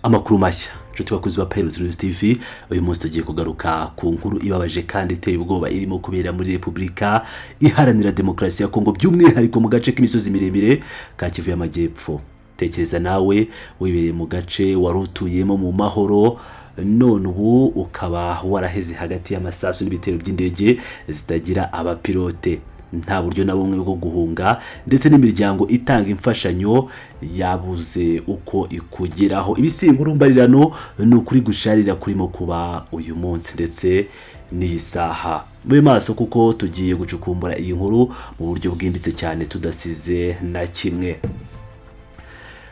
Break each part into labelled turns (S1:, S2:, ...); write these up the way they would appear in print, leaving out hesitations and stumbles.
S1: Amakuru mashya, inshuti bakuzi ba Pyrus News TV. Uyu munsi tugiye kugaruka ku nkuru ibabaje kandi iteye ubwoba irimo kubera muri Repubulika Iharanira Demokarasi ya Kongo, by'umwihariko mu gace k'imisozi miremire ka Kivu y'Amajyepfo. Tekereza nawe wibereye mu gace wari utuyemo mu mahoro, none ubu ukaba waraheze hagati y'amasasu n'ibitero by'indege zitagira abapilote, nta buryo na bumwe bwo guhunga, ndetse n'imiryango itanga imfashanyo yabuze uko ikugeraho. Ibi si inkuru mbarirano, ni ukuri gusharira kurimo kuba uyu munsi ndetse n'iyi saha. Mube maso kuko tugiye gucukumbura iyi nkuru mu buryo bwimbitse cyane, tudasize na kimwe.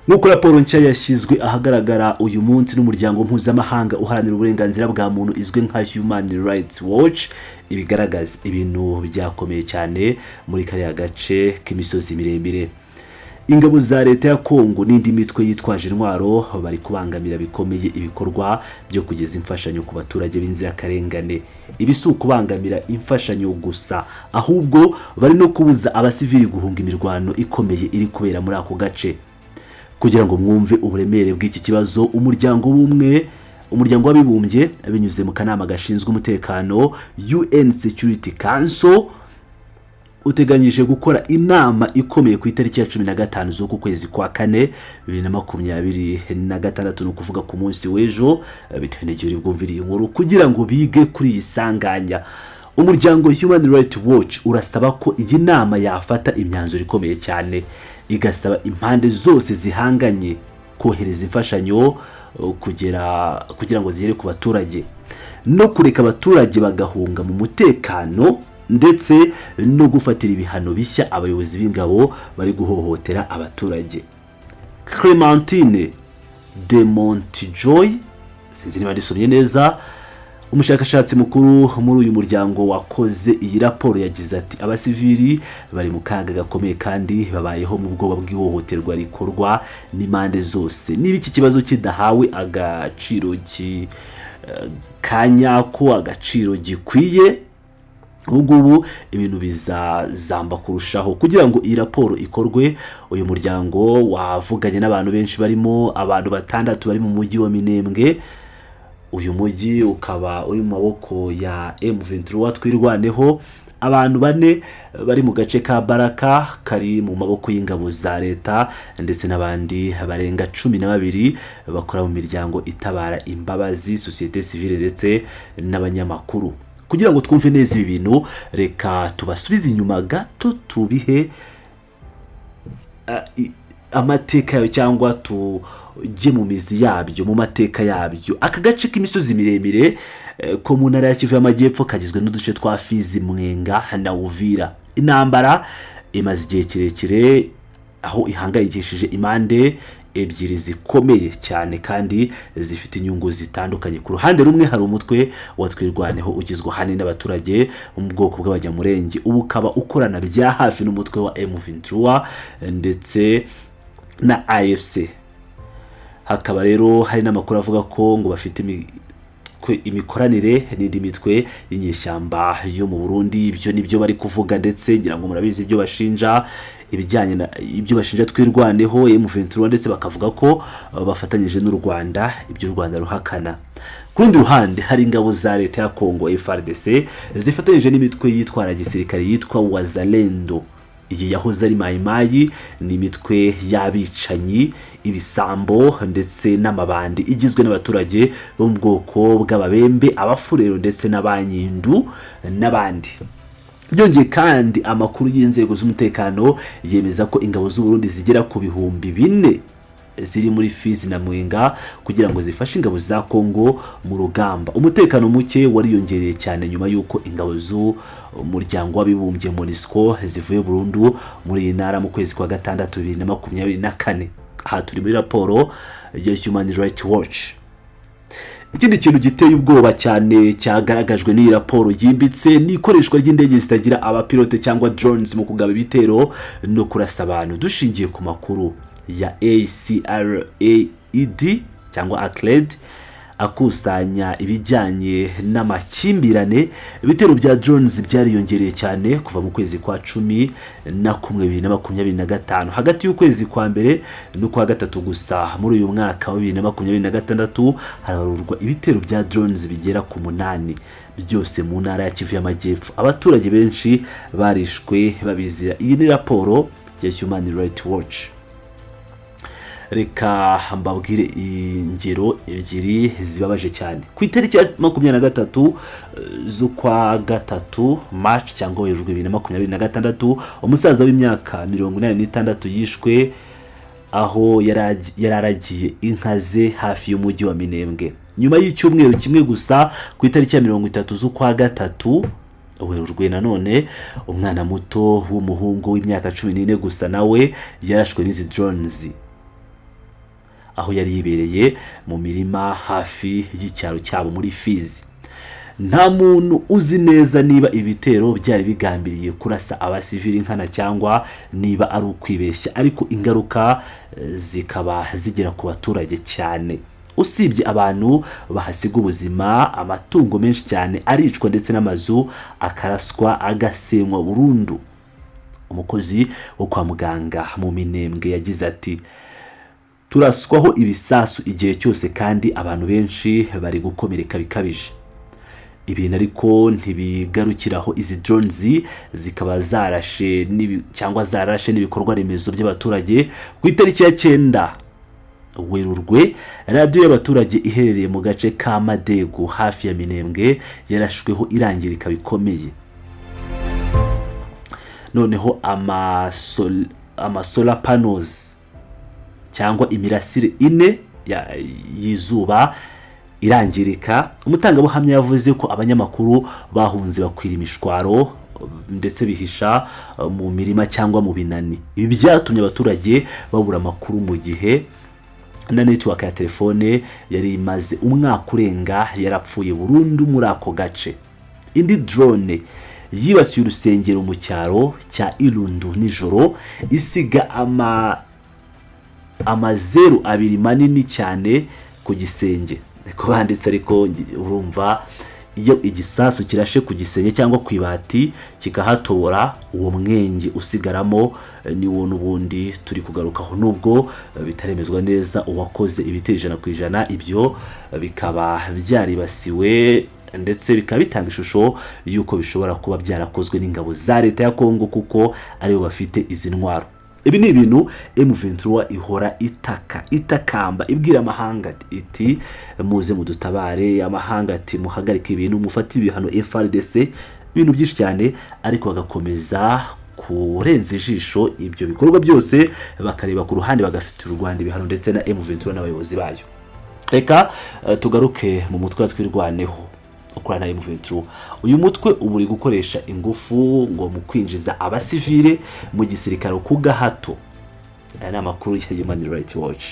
S1: Nk'uko raporo nshya yashyizwe ahagaragara uyu munsi n'umuryango mpuzamahanga uharanira uburenganzira bwa muntu izwi nka Human Rights Watch ibigaragaza, ibintu byakomeye cyane muri kariya gace k'imisozi miremire. Ingabo za leta ya Kongo n'indi mitwe yitwaje intwaro bari kubangamira bikomeye ibikorwa byo kugeza imfashanyo ku baturage b'inzirakarengane. Ibi si ukubangamira imfashanyo gusa, ahubwo bari no kubuza abasivili guhunga imirwano ikomeye iri kubera muri ako gace. Kugira ngo mwumve uburemere bw'iki kibazo, umuryango w'Abibumbye, binyuze mu kanama gashinzwe umutekano, UN Security Council, uteganyije gukora inama ikomeye ku itariki ya 15 z'uku kwezi kwa kane 2026, ni ukuvuga ku munsi w'ejo bitewe n'igihe uri bwumvire iyi nkuru, kugira ngo bige kuri iyi sanganya. Umuryango Human Rights Watch urasaba ko iyi nama yafata imyanzuro ikomeye cyane, igasaba impande zose zihanganye kohereza imfashanyo kugira ngo zigere ku baturage, no kureka abaturage bagahunga mu mutekano, ndetse no gufatira ibihano bishya abayobozi b'ingabo bari guhohotera abaturage. Clementine de Montjoy, sinzi niba ndisomye neza, umushakashatsi mukuru muri uyu muryango wakoze iyi raporo, yagize ati: "Abasivili bari mu kaga gakomeye kandi babayeho mu bwoba bw'ihohoterwa rikorwa n'impande zose. Niba iki kibazo kidahawe agaciro ka nyako, agaciro gikwiye, ubu ngubu ibintu bizazamba kurushaho." Kugira ngo iyi raporo ikorwe, uyu muryango wavuganye n'abantu benshi, barimo abantu batandatu bari mu mujyi wa Minembwe. Uyu mujyi ukaba uri mu maboko ya M23 Twirwaneho, abantu bane bari mu gace ka Baraka kari mu maboko y'ingabo za leta, ndetse n'abandi barenga 12 bakora mu miryango itabara imbabazi, sosiyete sivile, ndetse n'abanyamakuru. Kugira ngo twumve neza ibi bintu, reka tubasubize inyuma gato, tubihe amateka yayo cyangwa tujye mu mizi yabyo, mu mateka yabyo. Aka gace k'imisozi miremire ko mu ntara ya Kivu y'Amajyepfo kagizwe n'uduce twa Fizi, Mwenga na Uvira. Intambara imaze igihe kirekire, aho ihangayikishije impande ebyiri zikomeye cyane kandi zifite inyungu zitandukanye. Ku ruhande rumwe hari umutwe wa Twirwaneho, ugizwe ahanini n'abaturage bo mu bwoko bw'Abanyamurenge, ubu ukaba ukorana bya hafi n'umutwe wa M23 ndetse na AFC. Hakaba rero hari n'amakuru avuga ko ngo bafite imikoranire n'indi mitwe y'inyeshyamba yo mu Burundi. Ibyo nibyo bari kuvuga, ndetse ngira ngo murabizi ibyo bashinja, ibijyanye na ibyo bashinja Twirwaneho, M23, ndetse bakavuga ko bafatanyije n'u Rwanda, ibyo u Rwanda ruhakana. Ku rundi ruhande hari ingabo za leta ya Congo, FARDC, zifatanyije n'imitwe yitwara gisirikare yitwa Wazalendo. Iyi yahoze ari Mayimayi, ni imitwe y'abicanyi, ibisambo ndetse n'amabandi, igizwe n'abaturage bo mu bwoko bw'Ababembe, Abafurero ndetse n'Abanyindu n'abandi. Byongeye kandi, amakuru y'inzego z'umutekano yemeza ko ingabo z'u Burundi zigera ku 4000 ziri muri Fizi na Mwenga kugira ngo zifashe ingabo za Kongo mu rugamba. Umutekano muke wariyongereye cyane nyuma y'uko ingabo z'Umuryango w'Abibumbye, MONUSCO, zivuye burundu muri iyi ntara mu kwezi kwa gatandatu 2024. Aha turi muri raporo ya Human Rights Watch. Ikindi kintu giteye ubwoba cyane cyagaragajwe n'iyi raporo yimbitse ni ikoreshwa ry'indege zitagira abapilote cyangwa drones mu kugaba ibitero no kurasa abantu. Dushingiye ku makuru ya ACLED cyangwa ACLED, Akusanya ibijyanye n'amakimbirane, ibitero bya drones byariyongereye cyane kuva mu kwezi kwa 11 2025. Hagati y'ukwezi kwa mbere n'ukwa gatatu gusa muri uyu mwaka wa 2026, harabarurwa ibitero bya drones bigera ku munani, byose mu ntara ya Kivu y'Amajyepfo. Abaturage benshi barishwe babizira. Iyi ni raporo ya Human Rights Watch. Reka mbabwire ingero ebyiri zibabaje cyane. Ku itariki ya 23 z'ukwa gatatu, March cyangwa Werurwe 2026, umusaza w'imyaka 86 yishwe aho yari aragiye inka ze hafi y'umujyi wa Minembwe. Nyuma y'icyumweru kimwe gusa, ku itariki ya 30 z'ukwa gatatu, Werurwe nanone, umwana muto w'umuhungu w'imyaka 14 gusa nawe yarashwe n'izi drones aho yari yibereye mu mirima hafi y'icyaro cyabo muri Fizi. Nta muntu uzi neza niba ibitero byari bigambiriye kurasa abasivili nkana cyangwa niba ari ukwibeshya, ariko ingaruka zikaba zigera ku baturage cyane. Usibye abantu bahasiga ubuzima, amatungo menshi cyane aricwa ndetse n'amazu akaraswa agasenywa burundu. Umukozi wo kwa muganga mu Minembwe yagize ati: "Turaswaho ibisasu igihe cyose kandi abantu benshi bari gukomereka bikabije." Ibintu ariko ntibigarukiraho. Izi drones zikaba zarashe cyangwa zarashe n'ibikorwa remezo by'abaturage. Ku itariki ya 9 Werurwe, radiyo y'abaturage iherereye mu gace ka Madegu hafi ya Minembwe yarashweho irangirika bikomeye. Noneho amasolar panels cyangwa imirasire ine y'izuba irangirika. Umutangabuhamya yavuze ko abanyamakuru bahunze bakwira imishwaro ndetse bihisha mu mirima cyangwa mu binani. Ibi byatumye abaturage babura amakuru, mu gihe na network ya telefone yari imaze umwaka urenga yarapfuye burundu muri ako gace. Indi drone yibasiye urusengero mu cyaro cya Irundu nijoro, isiga amazeru abiri manini cyane ku gisenge. Niko banditse, ariko urumva iyo igisasu kirashe ku gisenge cyangwa ku ibati kikahatobora, uwo mwenge usigaramo ni wo n'ubundi turi kugarukaho, nubwo bitaremezwa neza uwakoze ibitero 100%. Ibyo bikaba byaribasiwe ndetse bikaba bitanga ishusho y'uko bishobora kuba byarakozwe n'ingabo za leta ya Kongo, kuko aribo bafite izi ntwaro. Ibi ni ibintu M23 ihora itaka, itakamba, ibwira amahanga iti: "Muze mudutabare." Amahanga ati: "Muhagarike ibintu, mufate ibihano FARDC," ibintu byinshi cyane, ariko bagakomeza kurenza ijisho ibyo bikorwa byose, bakareba ku ruhande, bagafatira u Rwanda ibihano ndetse na M23 n'abayobozi bayo. Reka tugaruke mu mutwe wa Twirwaneho ukorana na M23. Uyu mutwe ubu uri gukoresha ingufu ngo mu kwinjiza abasivile mu gisirikare ku gahato. Aya ni amakuru ya Human Rights Watch.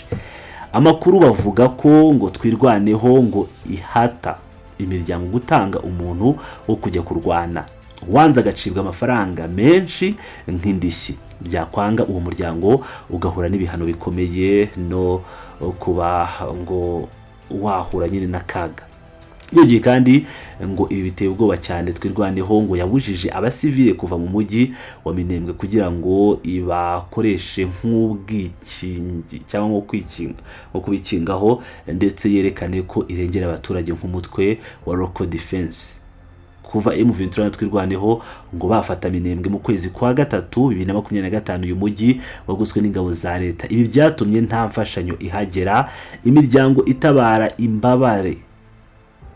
S1: Amakuru bavuga ko ngo Twirwaneho ngo ihata imiryango gutanga umuntu wo kujya kurwana, wanze agacibwa amafaranga menshi nk'indishyi, byakwanga uwo muryango ugahura n'ibihano bikomeye no kuba ngo wahura nyine n'akaga. Yongeye kandi ngo ibi biteye ubwoba cyane. Twirwaneho ngo yabujije abasivile kuva mu mujyi wa Minembwe kugira ngo ibakoreshe nk'ubwikingi cyangwa nko kwikinga, nko kubikingaho, ndetse yerekane ko irengera abaturage nk'umutwe wa Local Defense. Kuva M23 na Twirwaneho ngo bafata Minembwe mu kwezi kwa gatatu 2025, uyu mujyi wagoswe n'ingabo za leta. Ibi byatumye nta mfashanyo ihagera. Imiryango itabara imbabare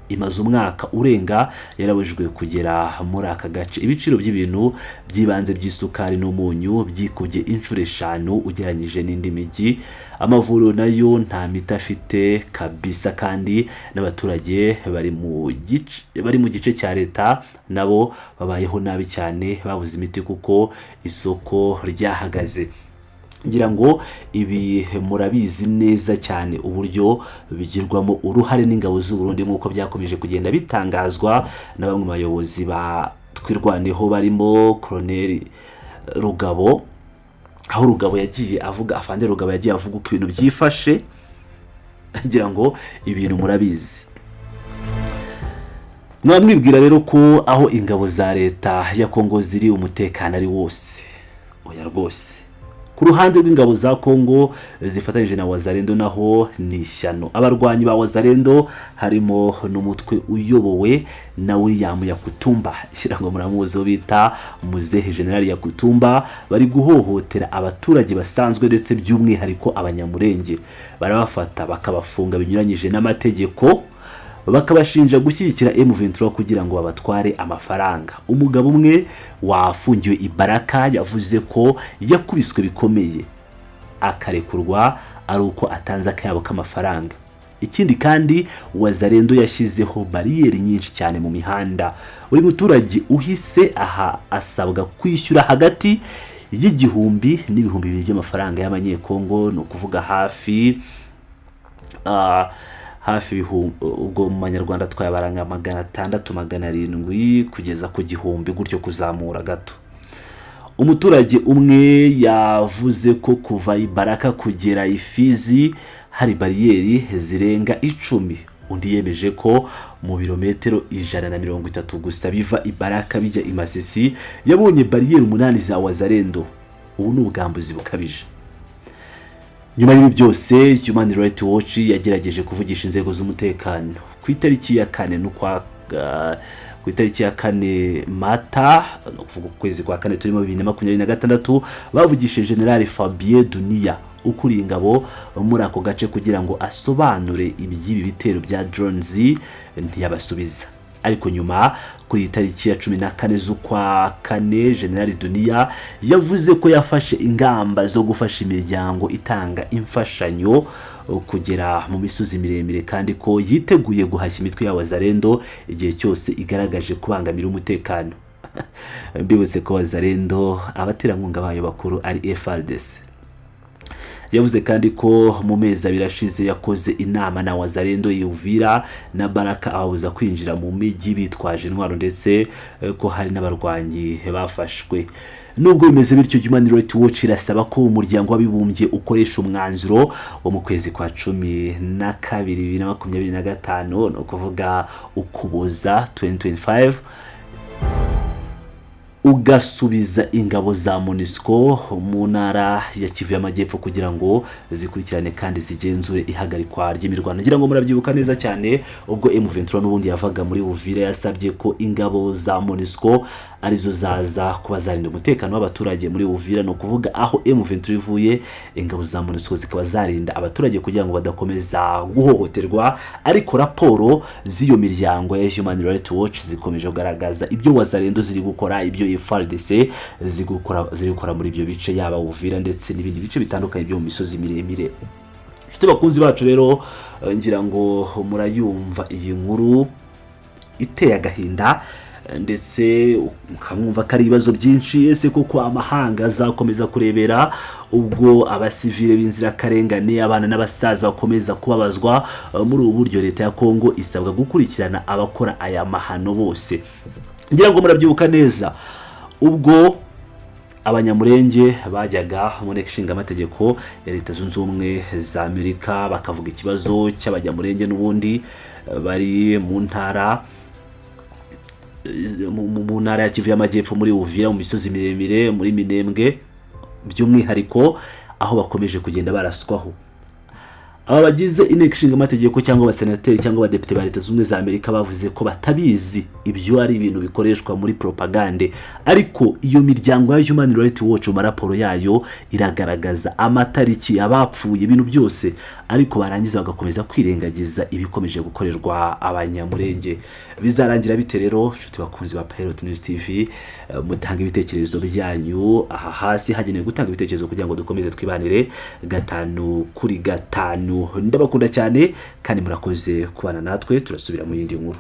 S1: imaze umwaka urenga yarabujijwe kugera muri aka gace. Ibiciro by'ibintu by'ibanze by'isukari n'umunyu byikubye inshuro eshanu ugereranyije n'indi mijyi. Amavuriro nayo nta miti afite kabisa, kandi n'abaturage bari mu gice cya leta nabo babayeho nabi cyane, babuze imiti kuko isoko ryahagaze. Ngira ngo ibi murabizi neza cyane uburyo bigirwamo uruhare n'ingabo z'u Burundi, nk'uko byakomeje kugenda bitangazwa na bamwe mu bayobozi ba Twirwaneho barimo Colonel Rugabo, aho Rugabo yagiye avuga, afande Rugabo yagiye avuga uko ibintu byifashe. Ngira ngo ibintu murabizi. Mwamwibwira rero ko aho ingabo za leta ya Kongo ziri umutekano ari wose? Oya rwose. Ku ruhande rw'ingabo za Kongo zifatanyije na Wazalendo naho ni ishyano. Abarwanyi ba Wazalendo, harimo n'umutwe uyobowe na William Yakutumba, shyira ngo muramuzi, bita Muzehe General Yakutumba, bari guhohotera abaturage basanzwe, ndetse by'umwihariko Abanyamurenge. Barabafata bakabafunga binyuranyije n'amategeko, bakabashinja gushyigikira M23 kugira ngo babatware amafaranga. Umugabo umwe wafungiwe i Baraka yavuze ko yakubiswe bikomeye, akarekurwa ari uko atanze akayabo k'amafaranga. Ikindi kandi, Wazalendo yashyizeho bariyeri nyinshi cyane mu mihanda. Buri muturage uhise aha asabwa kwishyura hagati y'1000 n'2000 by'amafaranga y'Amanyekongo, ni ukuvuga hafi ubwo mu manyarwanda twayabara nka 600, 700 kugeza ku 1000 gutyo kuzamura gato. Umuturage umwe yavuze ko kuva i Baraka kugera i Fizi hari bariyeri zirenga 10. Undi yemeje ko mu birometero 130 gusa biva i Baraka bijya i Masisi yabonye bariyeri 8 za Wazalendo. Ubu ni ubwambuzi bukabije. Nyuma y'ibi byose, Human Rights Watch yagerageje kuvugisha inzego z'umutekano. Ku itariki ya 4 Mata, ni ukuvuga ukwezi kwa kane turimo, 2026, bavugishije General Fabien Dunia ukuriye ingabo muri ako gace kugira ngo asobanure iby'ibi bitero bya drones, ntiyabasubiza. Ariko nyuma, kuri iyi tariki ya 14 z'ukwa kane, General Dunia yavuze ko yafashe ingamba zo gufasha imiryango itanga imfashanyo kugera mu misozi miremire, kandi ko yiteguye guhashya imitwe y'Abazarendo igihe cyose igaragaje kubangamira umutekano. Mbibutse ko Wazalendo abaterankunga bayo bakuru ari FARDC. Yavuze kandi ko mu mezi 2 ashize yakoze inama na Wazalendo i Uvira na Baraka, ababuza kwinjira mu mijyi bitwaje intwaro, ndetse ko hari n'abarwanyi bafashwe. Nubwo bimeze bityo, Human Rights Watch irasaba ko Umuryango w'Abibumbye ukoresha umwanzuro wo mu kwezi kwa 12 2025, ni ukuvuga Ukuboza 2025, ugasubiza ingabo za MONUSCO mu ntara ya Kivu y'Amajyepfo kugira ngo zikurikirane kandi zigenzure ihagarikwa ry'imirwano. Ngira ngo murabyibuka neza cyane, ubwo M23 n'ubundi yavaga muri Uvira, yasabye ko ingabo za MONUSCO arizo zaza kuba zarinda umutekano w'abaturage muri Uvira, ni ukuvuga aho M23 ivuye, ingabo za MONUSCO zikaba zarinda abaturage kugira ngo badakomeza guhohoterwa. Ariko raporo z'iyo miryango ya Human Rights Watch zikomeje kugaragaza ibyo Wazalendo ziri gukora, ibyo FARDC ziri gukora muri ibyo bice, yaba Uvira ndetse n'ibindi bice bitandukanye byo mu misozi miremire. Inshuti bakunzi bacu rero, ngira ngo murayumva iyi nkuru iteye agahinda, ndetse mukamwumva ko ari ibibazo byinshi. Ese koko amahanga azakomeza kurebera ubwo abasivile b'inzirakarengane, abana n'abasaza, bakomeza kubabazwa muri ubu buryo? Leta ya Kongo isabwa gukurikirana abakora aya mahano bose. Ngira ngo murabyibuka neza ubwo Abanyamurenge bajyaga mu Nteko Ishinga Amategeko ya Leta Zunze Ubumwe za Amerika, bakavuga ikibazo cy'Abanyamurenge n'ubundi bari mu ntara ya Kivu y'Amajyepfo, muri Uvira, mu misozi miremire, muri Minembwe by'umwihariko, aho bakomeje kugenda baraswaho. Aba bagize Inteko Ishinga Amategeko cyangwa abasenateri cyangwa abadepite ba Leta Zunze Ubumwe za Amerika bavuze ko batabizi, ibyo ari ibintu bikoreshwa muri propagande. Ariko iyo miryango ya Human Rights Watch mu maraporo yayo iragaragaza amatariki, abapfuye, ibintu byose, ariko barangiza bagakomeza kwirengagiza ibikomeje gukorerwa Abanyamurenge. Bizarangira bite rero? Inshuti bakunzi ba Pilot News TV, mutanga ibitekerezo byanyu aha hasi hagenewe gutanga ibitekerezo kugira ngo dukomeze twibanire gatanu kuri gatanu. Ndabakunda cyane kandi murakoze kubana natwe. Turasubira mu yindi nkuru.